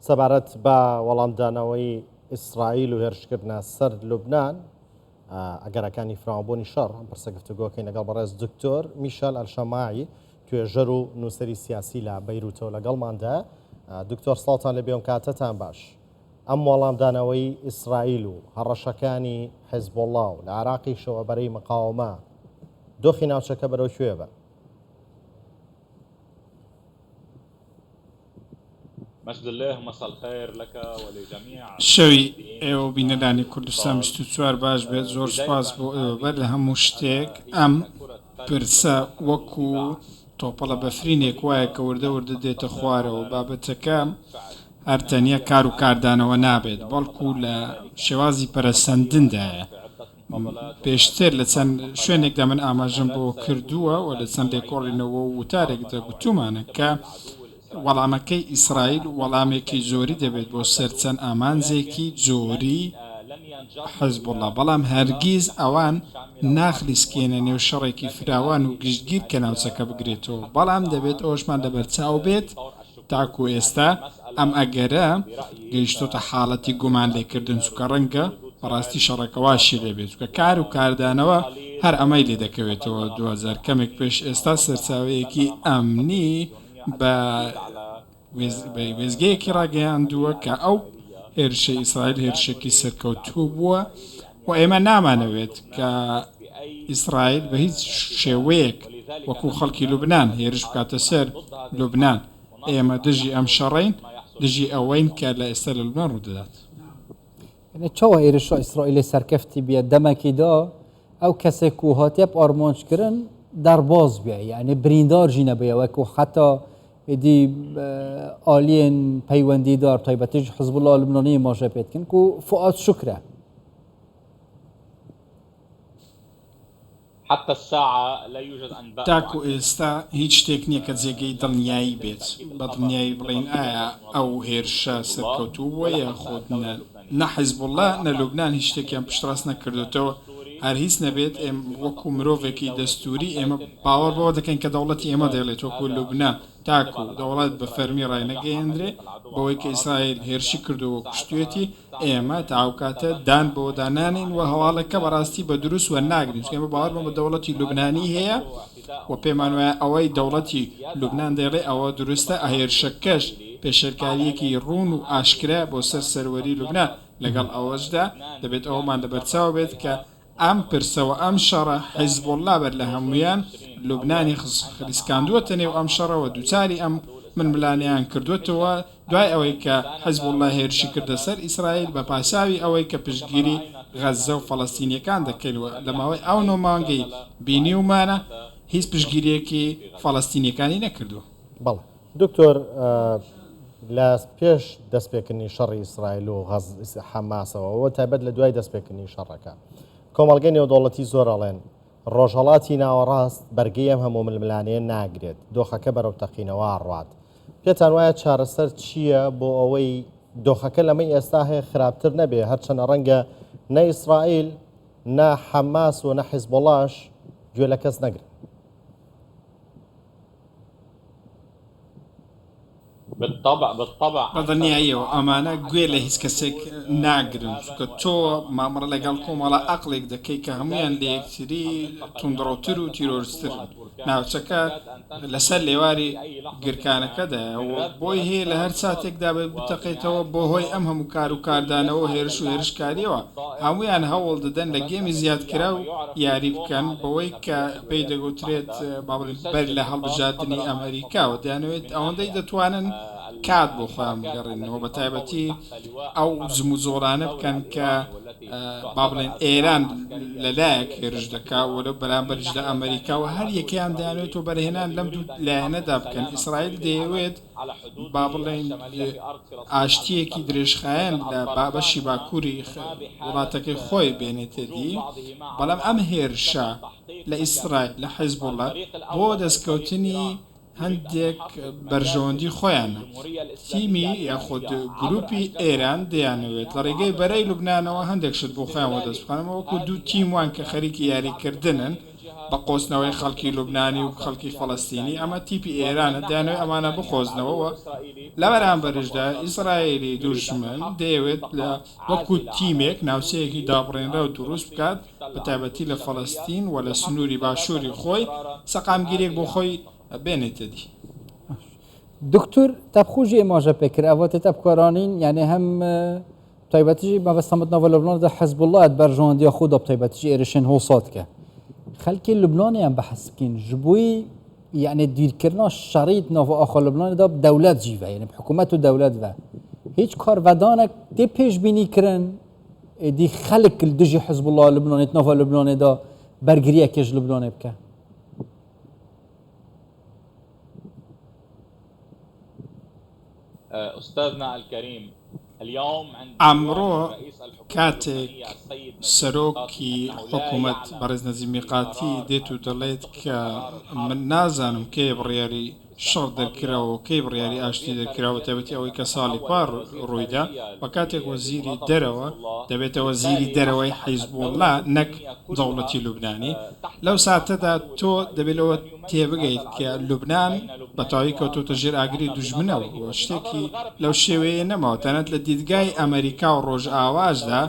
سەبارەت بە وەڵامدانەوەی ئیسرائیل و هێرشکردنە سەر لوبناان، ئەگەرەکانی فراوانبوونی شەڕ، ئەم پرسە گفتوگۆکەین لەگەڵ بەڕێز دکتۆر میشال ئەلشەماعی، توێژەر و نووسەری سیاسی لە بەیروتەوە لەگەڵماندایە. دکتۆر سڵاوتان لێبێ و کاتتان باش. ئەم وەڵامدانەوەی ئیسرائیل و هەڕەشەکانی حیزبوڵڵا و لە عێراقیشەوە بەرەی مقاوەمە، دۆخی ناوچەکە بەرەو کوێ بەن؟ شەوی ئێوە و بینەرانی کوردستان 24 باش بێت، زۆر سوپاس بۆ ئێوە. بەر لە هەموو شتێک ئەم پرسە وەکو تۆپەڵە بەفرینێک وایە کە وردە وردە دێتە خوارەوە. بابەتەکە هەر تەنیا کار و کاردانەوە نابێت، بەڵکو لە شێوازی پەرەسەندندایە. پێشتر لە چەند شوێنێکدا من ئاماژەم بۆ کردووە و لە چەند لێکۆڵینەوە و وتارێکدا گوتوومانە کە وەڵامەکەی ئیسرائیل وەڵامێکی جۆری دەبێت بۆ سەر چەند ئامانجێکی جۆری حزبوڵڵا، بەڵام هەرگیز ئەوان ناخلیسکێنە نێو شەڕێکی فراوان و گشتگیر کە ناوچەکە بگرێتەوە، بەڵام دەبێت ئەوەشمان لەبەرچاو بێت تاکو ئێستا ئەم ئەگەرە گەیشتۆتە حاڵەتی گومان لێکردن، چونکە ڕەنگە بەڕاستی شەڕەکە واشی لێبێت، چونکە کار و کاردانەوە هەر ئەمەی لێدەکەوێتەوە. دواجار کەمێک پێش ئێستا سەرچاوەیەکی ئەمنی بە وێستگەیەکی ڕاگەیاندووە کە ئەو هێرشەی ئیسرائیل هێرشێکی سەرکەوتوو بووە و ئێمە نامانەوێت کە ئیسرائیل بە هیچ شێوەیەک وەکو خەڵکی لوبنان هێرش بکاتە سەر لوبنان. ئێمە دژی ئەم شەڕەین، دژی ئەوەین کە لە ئێستا لە لوبنان ڕوودەدات. یعنی چاوە هێرشا ئیسرائیلێ سەرکەفتی بیە دەمەکی دا ئەو کەسێک کو هاتیە ئارمانج کرن دەرباز بیە یعنی بریندار ژی نەبووە وەکو حتا ئیدی ئالیێن پەیوەندیدار تایبەتیش حزبوڵڵا لوبنانی ماژە پێ دکن کو فوئاد شوکرە. تاکو ئێستا هیچ شتێک نییە کە جێگەی دڵنیایی بێت، بە دڵنیایی بڵێین ئایا ئەو هێرشە سەرکەوتوو بووە یاخود نە. نە حیزبوڵڵا نە لوبنان هیچ شتێکیان پشتڕاست نەکردۆتەوە. هەر هیچ نەبێت ئێمە وەکو مرۆڤێکی دەستووری ئێمە باوەڕ بەوە دەکەین کە دەوڵەتی ئێمە دەیڵێت وەکو لوبنان تاکو دەوڵەت بە فەرمی ڕاینەگەیەندرێ بەوەی کە ئیسرائیل هێرشی کردووە و کوشتویەتی ئێمە تا ئەو کاتە دان بەوەدا نانێین و هەواڵەکە بەڕاستی بە دروست وەرناگرین چونکە ئێمە باوەڕمان بە دەوڵەتی لوبنانی هەیە و پێمان وایە ئەوەی دەوڵەتی لوبنان دەیڵێ ئەوە دروستە هێرشەکەش پێشێلکارییەکی ڕوون و ئاشکرایە بۆ سەر سەروەری لوبنان لەگەڵ ئەوەشدا دەبێت ئەوەمان لەبەرچاو بێت کە ئەم پرسە و ئەم شەڕە حیزبوڵڵا بەر لە هەموویان لوبنانی خلیسکاندووەتە نێو ئەم شەڕە و دووچاری ئەم ململانێیان کردووەتەوە دوای ئەوەی کە حیزبوڵڵا هێرشی کردە سەر ئیسرائیل بە پاساوی ئەوەی کە پشتگیری غەززە و فەڵەستینییەکان دەکەین و لە ماوەی ئەو نۆ مانگەی بینیومانە هیچ پشتگیرییەکی فەڵەستینییەکانی نەکردووە. بەڵێ دکتۆر لە پێش دەستپێکردنی شەڕی ئیسرائیل و حەماسەوە و تایبەت لە دوای دەستپێکردنی شەڕەکە کۆمەڵگەی نێودەوڵەتی زۆر ئەڵێن ڕۆژهەڵاتی ناوەڕاست بەرگەی ئەم هەموو ململانێیە ناگرێت، دۆخەکە بەرەو تەقینەوە ئەڕوات. پێتان وایە چارەسەر چییە بۆ ئەوەی دۆخەکە لەمەی ئێستا هەیە خراپتر نەبێ، هەرچەندە ڕەنگە نە ئیسرائیل، نە حەماس و نە حیزبوڵاش گوێ لە کەس نەگرن؟ بە دڵنیاییەوە ئەمانە گوێ لە هیچ کەسێک ناگرن، چونکە تۆ مامەڵە لەگەڵ کۆمەڵە ئەقڵێک دەکەی کە هەموویان لە یەکتری توندڕەوتر و تیرۆرسترن. ناوچەکە لەسەر لێواری گرکانەکەدایە و بۆی هەیە لە هەر ساتێکدا بتەقێتەوە، بەهۆی ئەم هەموو کار و کاردانەوە و هێرش و هێرشکارییەوە هەموویان هەوڵ دەدەن لە گێمی زیادکراو یاری بکەن بەوەی کە پێی دەگوترێت با بڵێین بەر لە هەڵبژاردنی ئەمەریکا و دەیانەوێت ئەوەندەی دەتوانن کات بۆ خۆیان بگەڕێننەوە بە تایبەتی ئەو جموجۆڵانە بکەن کە با بڵێن ئێران لەلایەک هێرش دەکا و لەو بەرامبەریشدا ئەمەریکا و هەر یەکەیان دەیانەوێت وەبەرهێنان لەم دوو لایەنەدا بکەن ئیسرائیل دەیەوێت با بڵێین ئاشتییەکی درێژخایەن لە بەشی باکووری وڵاتەکەی خۆی بێنێتە دی، بەڵام ئەم هێرشە لە ئیسرائیل، لە حیزبوڵڵا بۆ دەستکەوتنی هەندێک بەرژەوەندی خۆیانە. تیمی یاخود گرووپی ئێران دەیانەوێت لە ڕێگەی بەرەی لوبنانەوە هەندێک شت بۆ خۆیان وەدەست بخەن، ئەمە وەکوو دوو تیم وان کە خەریکی یاریکردنن. بە قۆستنەوەی خەڵکی لوبنانی و خەڵکی فەڵەستینی، ئەمە تیپی ئێرانە دەیانەوێت ئەمانە بقۆزنەوە و لە بەرامبەرشدا ئیسرائیلی دوژمن دەیەوێت لە وەکو تیمێک ناوچەیەکی دابڕێنراو دروست بکات بە تایبەتی لە فەڵەستین و لە سنووری باشووری خۆی سەقامگیریەک بۆ خۆی بێنێتە دی. دکتور تەبخو ژی ئێماژە پێ کرد ئەوە تێتە بکارانین یعنی هەم تایبەتیژی مەبەستەمت ناوە لوبنان دە حزبوڵڵا بەرژەوەندیە خۆ دە تایبەتیژی ئێرشێن هۆسات کە خەلکی لوبنانیان بەحس بکەین ژبووی یعنی دویرکردنا شەڕیت ناو ئاخۆ لوبنان دا دەولەت جیوە یعنی حکوومەت و دەولەت و هیچ کارڤدانێک تێ پێشبینی کرن ئیدی خەلک دژی حزبوڵڵا لوبنانێت ناو لوبنانێدا بەرگریەکێش لوبنانێ بکە. ئەمڕۆ کاتێک سەرۆکی حکوومەت بەڕێز نەجیب میقاتی دێت و دەڵێت کە من نازانم کەی بڕیاری شەڕ دەرکراوە و کەی بڕیاری ئاشتی دەرکراوە بەتایبەتی ئەوەی کە ساڵی پار ڕوویدا و کاتێک وەزیری دەرەوە دەبێتە وەزیری دەرەوەی حیزبوڵڵا نەک دەوڵەتی لوبنانی لەو ساتەدا تۆ دەبێت لەوە تێبگەیت کە لوبنان بە تەواوی کەوتۆتە ژێر ئاگری دوژمنەوە و شتێکی لەو شێوەیە نەماوە تەنانەت لە دیدگای ئەمەریکا و ڕۆژئاواشدا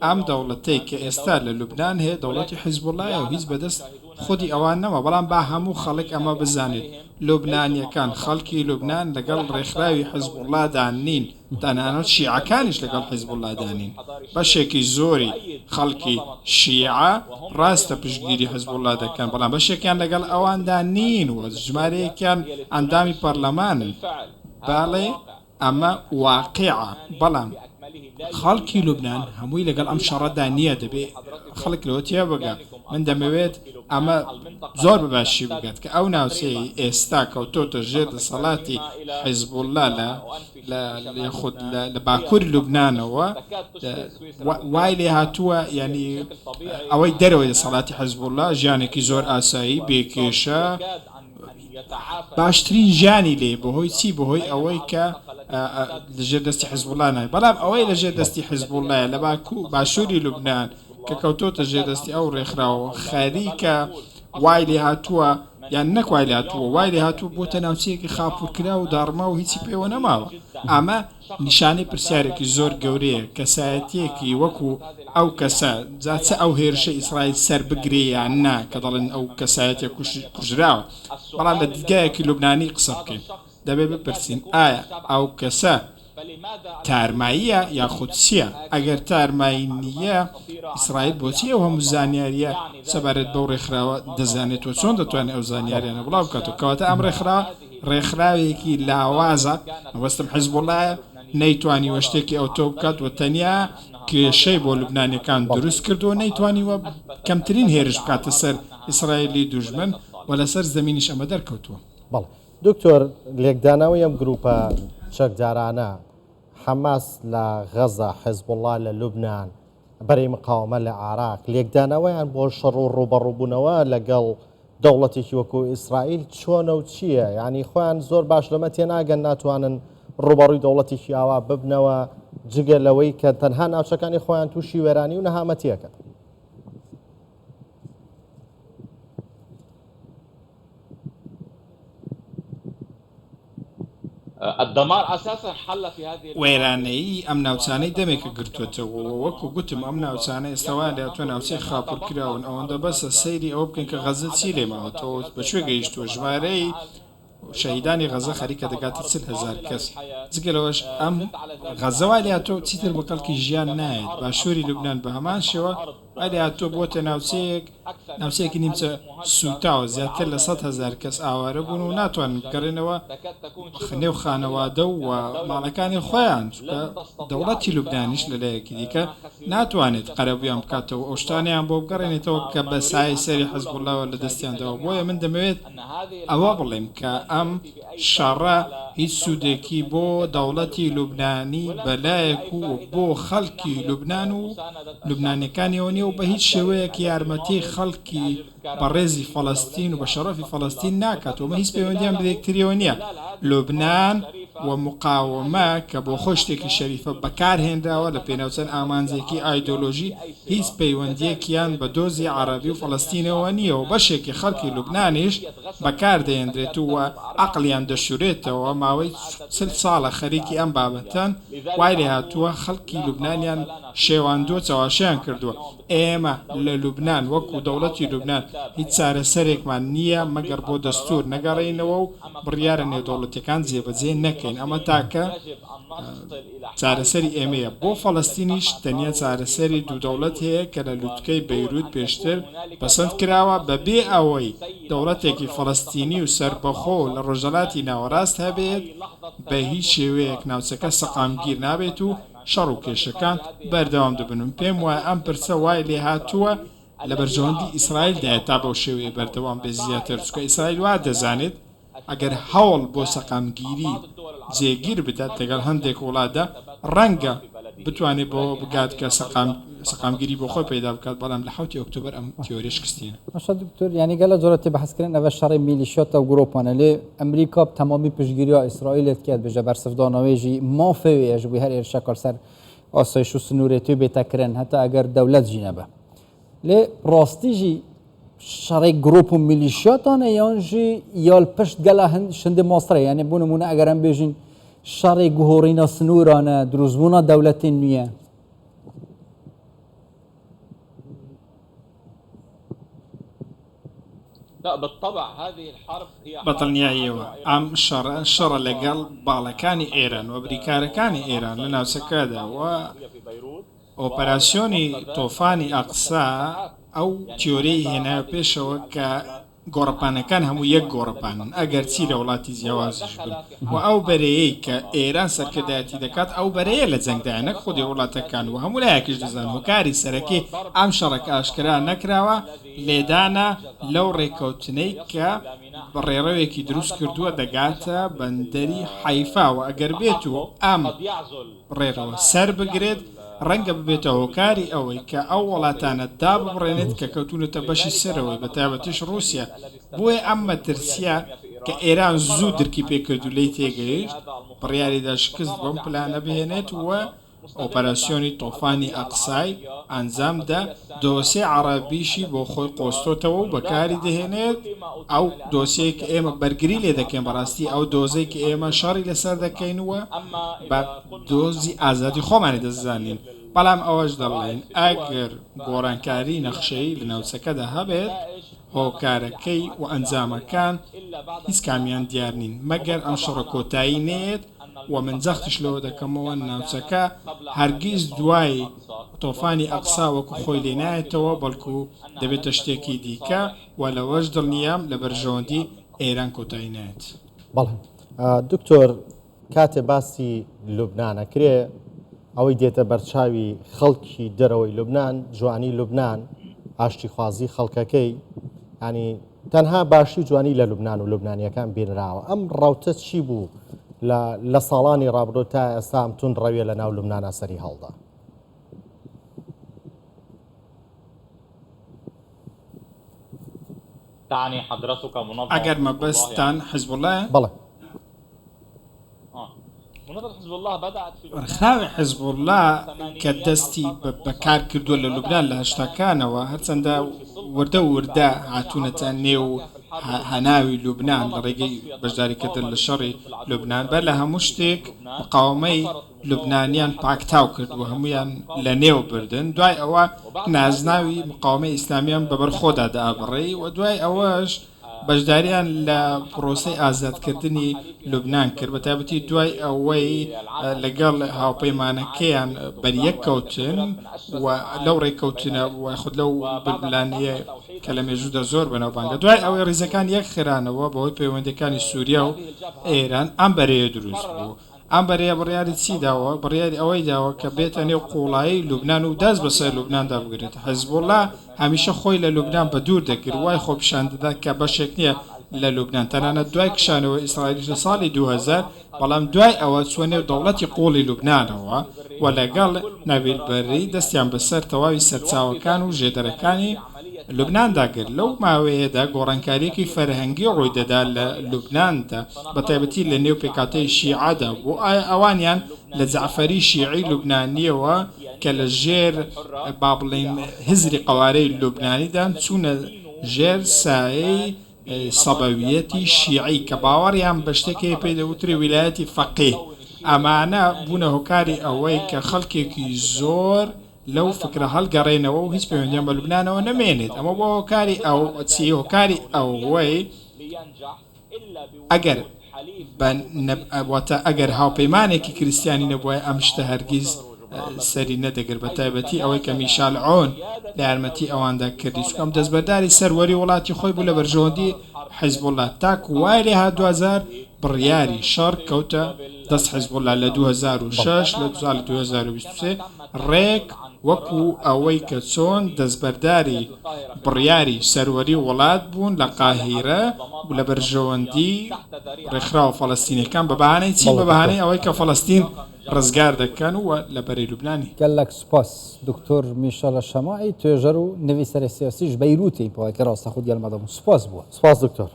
ئەم دەوڵەتەی کە ئێستا لە لوبنان هەیە دەوڵەتی حیزبوڵڵایە و هیچ بەدەست خودی ئەوان نەما، بەڵام با هەموو خەڵک ئەمە بزانێت، لوبنانییەکان، خەڵکی لوبنان لەگەڵ ڕێکخراوی حزبوڵڵادا نین، تەنانەت شیعەکانیش لەگەڵ حزبوڵڵادا نین، بەشێکی زۆری خەڵکی شیعە ڕاستە پشتگیری حزبوڵڵا دەکەن، بەڵام بەشێکیان لەگەڵ ئەواندا نین و ژمارەیەکیان ئەندامی پەرلەمانن. بەڵێ ئەمە واقیعە، بەڵام خەڵکی لوبنان هەمووی لەگەڵ ئەم شەڕەدا نییە، دەبێ خەڵک لەوە تێبگا. من دەمەوێت ئەمە زۆر بە باشی بگات کە ئەو ناوچەیەی ئێستا کەوتۆتە ژێر دەسەڵاتی حیزبوڵڵا لە یاخود لە باکووری لوبنانەوە وای لێهاتووە، یانی ئەوەی دەرەوەی دەسەڵاتی حیزبوڵڵا ژیانێکی زۆر ئاسایی، بێ کێشە، باشترین ژیانی لێ بەهۆی چی بەهۆی ئەوەی کە لەژێر دەستی حزبوڵا نای بەڵام ئەوەی لەژێر دەستی حزبوڵایە لە باکو باشووری لوبناان کە کەوتۆتە ژێر دەستی ئەو ڕێکخراوە خەریکە وای لێ هاتووە یان نەک وای لێ هاتووە وای لێ هاتووە بۆتە ناوچەیەکی خاپورکرا و داڕما و هیچی پێوە نەماوە ئەمە نیشانەی پرسیارێکی زۆر گەورەیە، کەسایەتییەکی وەکو ئەو کەسە، جا چ ئەو هێرشەی ئیسرائیل سەر بگرێ یان نا، کە دەڵێن ئەو کەسایەتیە کوژراوە، بەڵام لە دیدگایەکی لوبنانی قسە بکەین، دەبێ بپرسین ئایا ئەو کەسە تارماییە یاخود چییە؟ ئەگەر تارمایی نییە، ئیسرائیل بۆچی ئەو هەموو زانیارییە سەبارەت بەو ڕێکخراوە دەزانێت و چۆن دەتوانێت ئەو زانیاریانە بڵاو بکاتەوە؟ کەواتە ئەم ڕێکخراوە ڕێکخراوێکی لاوازە، مەبەستم حیزبوڵڵایە، نەیتوانیوە شتێکی ئەوتۆ بکات و تەنیا کێشەی بۆ لوبنانییەکان دروست کردووە، نەیتوانیوە کەمترین هێرش بکاتە سەر ئیسرائیلی دوژمن و لەسەر زەمینیش ئەمە دەرکەوتووە. بەڵێ دکتۆر، لێکدانەوەی ئەم گرووپە چەکدارانە، حەماس لە غەزە، حیزبوڵڵا لە لوبنان، بەرەی مقاوەمە لە عێراق، لێکدانەوەیان بۆ شەڕ و ڕووبەڕووبوونەوە لەگەڵ دەوڵەتێکی وەکو ئیسرائیل چۆنە و چییە؟ یانی خۆیان زۆر باش لەمە تێناگەن ناتوانن ڕووبەڕووی دەوڵەتێکی ئاوا ببنەوە جگە لەوەی کە تەنها ناوچەکانی خۆیان تووشی وێرانی و نەهامەتیەکەن. وێرانەیی ئەم ناوچانەی دەمێکە گرتووەتەوە و وەکو گوتم ئەم ناوچانە ئێستا وایان لێهاتووە ناوچەی خاپوورکراون، ئەوەندە بەسە سەیری ئەوە بکەین کە غەززە چی لێ ماوەتەوە و بە کوێ گەیشتووە، ژمارەی شەهیدانی غەززە خەریکە دەگاتە 40,000 کەس، جگە لەوەش ئەم غەززە وای لێهاتووە چیتر بە کەڵکی ژیان نایەت، باشووری لوبنان بە هەمان شێوە وای لێهاتووە بووەتە ناوچەیەک ناوچەیەکی نیمچە سووتاوە، زیاتر لە 100,000 کەس ئاوارە بوون و ناتوانن بگەڕێنەوە نێو خانەوادە و ماڵەکانی خۆیان، چونکە دەوڵەتی لوبنانیش لە لایەکی دیکە ناتوانێت قەرەبوویان بکاتەوە و ئەو شتانەیان بۆ بگەڕێنێتەوە کە بە سایەی سەری حزبوڵڵاوە لەدەستیان داوە، بۆیە من دەمەوێت ئەوە بڵێم کە ئەم شەڕە هیچ سوودێکی بۆ دەوڵەتی لوبنانی بەلایەک و بۆ خەڵکی لوبنان و لوبنانیەکانیەوە نیە و بە هیچ شێوەیەک یارمەتی خەڵکی بەڕێزی فەڵەستین و بە شەڕەفی فەڵەستین ناکات و ئەمە هیچ پەیوەندیان بە یەکتریەوە نیە. لوبنان. و مقاوەمە کە بۆ خۆی شتێکی شەریفە بەکارهێنراوە لە پێناو چەند ئامانجێکی ئایدۆلۆژی هیچ پەیوەندییەکیان بە دۆزی عەڕەبی و فەڵەستینەوە نییە و بەشێکی خەڵکی لوبنانیش بەکاردەهێنرێت و عەقڵیان دەشورێتەوە ماوەی 40 ساڵە خەریکی ئەم بابەتەن وای لێهاتووە خەڵکی لوبنانیان شێواندووە چەواشەیان کردووە ئێمە لە لوبنان وەکو دەوڵەتی لوبنان هیچ چارەسەرێکمان نییە مەگەر بۆ دەستوور نەگەڕێینەوە و بڕیارە نێودەوڵەتیەکان جێبەجێ نەکەین ئەمە تاکە چارەسەری ئێمەیە. بۆ فەڵەستینیش تەنیا چارەسەری دوو دەوڵەت هەیە کە لە لوتکەی بەیروت پێشتر پەسەند کراوە بەبێ ئەوەی دەوڵەتێکی فەڵەستینی و سەربەخۆ لە ڕۆژهەڵاتی ناوەڕاست هەبێت بە هیچ شێوەیەک ناوچەکە سەقامگیر نابێت و شەڕ و کێشەکان بەردەوام دەبن و پێم وایە ئەم پرسە وای لێهاتووە لە بەرژەوەندی ئیسرائیلدایە تا بەو شێوەیە بەردەوام بێت زیاتر چونکە ئیسرائیل وا دەزانێت ئەگەر هەوڵ بۆ سەقامگیری جێگیر بدات لەگەڵ هەندێک وڵاتدا ڕەنگە بتوانێت بەوە بگات کە سەقامگیری بۆ خۆی پەیدا بکات، بەڵام لە حەوتی ئۆکتۆبەر ئەم تیۆریە شکستی هێنا. باشە دکتۆر یانی گەلە جارە تێ بەحس کرن ئەڤە شەڕێ میلیشیاتە و گرۆپانە لێ ئەمریکا ب تەمامی پشتگیریا ئیسرائیلێ دکەت بژە بەرسڤدانەوەێ ژی مافێ وێ ژ بوی هەر ئێرشەکا سەر ئاسایش و سنوورێ توێ بێتە کرن هەتا ئەگەر دەولەت ژی نەبە لێ ڕاستی ژی شەڕێ گرۆپ و میلیشیاتانە یان ژی یال پشت گەلە هەند شندێ ماسترە یانی بۆ نمونە ئەگەر ئەم بێژین شەڕێ گهۆڕینا سنوورانە دروستبوونا دەولەتێن نوێ. بەدڵنیاییەوە ئەم شەڕە شەڕە لەگەڵ باڵەکانی ئێران و بریکارەکانی ئێران لە ناوچەکەدا و ئۆپەراسیۆنی تۆفانی ئەقسا ئەو تیۆریەی هێنایە پێشەوە کە گۆڕەپانەکان هەموو یەک گۆڕەپانن ئەگەرچی لە وڵاتی جیاوازیش بن و ئەو بەرەیەی کە ئێران سەرکردایەتی دەکات ئەو بەرەیە لە جەنگدایە نەک خودی وڵاتەکان و هەموو لایەکیش دەزانن هۆکاری سەرەکی ئەم شەڕە کە ئاشکرا نەکراوە لێدانە لەو ڕێککەوتنەی کە ڕێڕەوێکی دروست کردووە دەگاتە بەندەری حەیفا و ئەگەر بێت و ئەم ڕێڕەوە سەر بگرێت، ڕەنگە ببێتە هۆکاری ئەوەی کە ئەو وڵاتانە داببڕێنێت کە کەوتوونەتە بەشی سەرەوەی، بەتایبەتیش ڕووسیا. بۆیە ئەم مەترسییە کە ئێران زوو درکی پێکرد و لێی تێگەیشت، بڕیاریدا شکست بەم پلانە بهێنێت و ئۆپەراسیۆنی تۆفانی ئەقسای ئەنجام دا، دۆسیەی عەڕەبیشی بۆ خۆی قۆستۆتەوە و بەکاری دەهێنێت، ئەو دۆسیەی کە ئێمە بەرگری لێ دەکەین بەڕاستی ئەو دۆزەی کە ئێمە شەڕی لەسەر دەکەین و بە دۆزی ئازادی خۆمانی دەزانین، بەڵام ئەوەش دەڵێین ئەگەر گۆڕانکاری نەخشەیی لە ناوچەکەدا هەبێت هۆکارەکەی و ئەنجامەکان هیچ کامیان دیار نین مەگەر ئەم شەڕە کۆتایی نەیەت و من جەختیش لەوە دەکەمەوە ناوچەکە هەرگیز دوای تۆفانی ئەقسا وەکو خۆی لێ نایەتەوە بەڵکو دەبێتە شتێکی دیکە و لەوەش دڵنیام لە بەرژەوەندی ئێران کۆتایی نایەت. بەڵێ دکتۆر کاتێ باسی لوبنان ئەکرێ ئەوەی دێتە بەرچاوی خەڵکی دەرەوەی لوبناان جوانی لوبناان ئاشتیخوازی خەڵکەکەی ینی تەنها باشی جوانی لە لوبناان و لوبنانیەکان بینراوە ئەم ڕوتە چی بوو لە ساڵانی ڕابردوو تا ئێستا ئەم تون ڕەویە لە ناو لوبناە سەری هەڵدا. ئەگەر مەبەستتان حزبوڵایە؟ بەڵێ. ڕێکخراوی حزبوڵا کە دەستی بە کار کردووە لە لوبنان لە هەشتاکانەوە، هەرچەندە وردە وردە هاتوونەتە نێو هەناوی لوبنان لە ڕێگەی بەشداریکردن لە شەڕی لوبنان، بەر لە هەموو شتێک مقاوەمەی لوبنانیان پاکتاو کرد و هەموویان لە نێو بردن، دوای ئەوە نازناوی مقاوەمەی ئیسلامیان بەبەر خۆدا دابڕی و دوای ئەوەش بەشداریان لە پرۆسەی ئازادکردنی لوبنان کرد، بەتایبەتی دوای ئەوەی لەگەڵ هاوپەیمانەکەیان بەریەک کەوتن و لەو رێککەوتنە و یاخود لەو ململانێیە کە لە مێژوودا زۆر بەناوبانگە، دوای ئەوەی ریزەکان یەکخرانەوە بەهۆی پەیوەندییەکانی سوریا و ئێران ئەم بەرەیە دروست بوو. ئەم بەرەیە بڕیاری چی داوە؟ بڕیاری ئەوەی داوە کە بێتە نێو قووڵایی لوبنان و دەست بەسەر لوبناندا بگرێت. حیزبوڵڵا هەمیشە خۆی لە لوبنان بەدوور دەگرت، وای خۆ پیشان دەدا کە بەشێک نییە لە لوبنان، تەنانەت دوای کشانەوەی ئیسرائیلیش لە ساڵی 2000، بەڵام دوای ئەوە چووە نێو دەوڵەتی قووڵی لوبنانەوە و لەگەڵ نەبیل بەرری دەستیان بەسەر تەواوی سەرچاوەکان و ژێدەرەکانی. لوبناندا گرت. لەو ماوەیەدا گۆڕانکارییەکی فەرهەنگی ڕووی دەدا لە لوبناندا، بە تایبەتی لە نێو پێکهاتەی شیعەدا بۆ ئەوانیان لە جەعفەری شیعی لوبنانییەوە کە لە ژێر با بڵێین هزری قەوارەی لوبنانیدان چوونە ژێر سایەی سەبەوییەتی شیعی کە باوەڕیان بە شتێک هەیە پێی دەوترێ ویلایەتی فەقیه. ئەمانە بوونە هۆکاری ئەوەی کە خەڵکێکی زۆر لەو فکرە هەڵگەڕێنەوە و هیچ پەیوەندیان بە لوبنانەوە نەمێنێت. ئەمە بووە هۆکاری ئەو چی؟ هۆکاری ئەوەی ئەگەر بە واتە ئەگەر هاوپەیمانێکی کریستیانی نەبوایە ئەم شتە هەرگیز سەری نەدەگرت بە تایبەتی ئەوەی کە میشال عۆن لە یارمەتی ئەواندا کردی چونکە ئەم دەستبەرداری سەروەری وڵاتی خۆی بوو لە بەرژەوەندی حیزبوڵا تاکو وای لێهات دواجار بڕیاری شەڕ کەوتە دەست حیزبوڵا لە 2006 لە ساڵی 2023 ڕێک وەکو ئەوەی کە چۆن دەستبەرداری بڕیاری سەروەری وڵات بوون لە قاهیرە و لە بەرژەوەندی ڕێکخراوە فەڵەستینیەکان بە بەهانەی چی؟ بەڵێ بە دکتۆر. بەهانەی ئەوەی کە فەڵەستین ڕزگار دەکەن و لە بەرەی لوبنانی. گەلەک سوپاس دکتۆر میشەڵ شەماعی توێژەر و نویسەر سیاسی ژ بەیروتی پاکە ڕاستە خود گەل مەدەم سوپاس بووە. سپاس دکتۆر.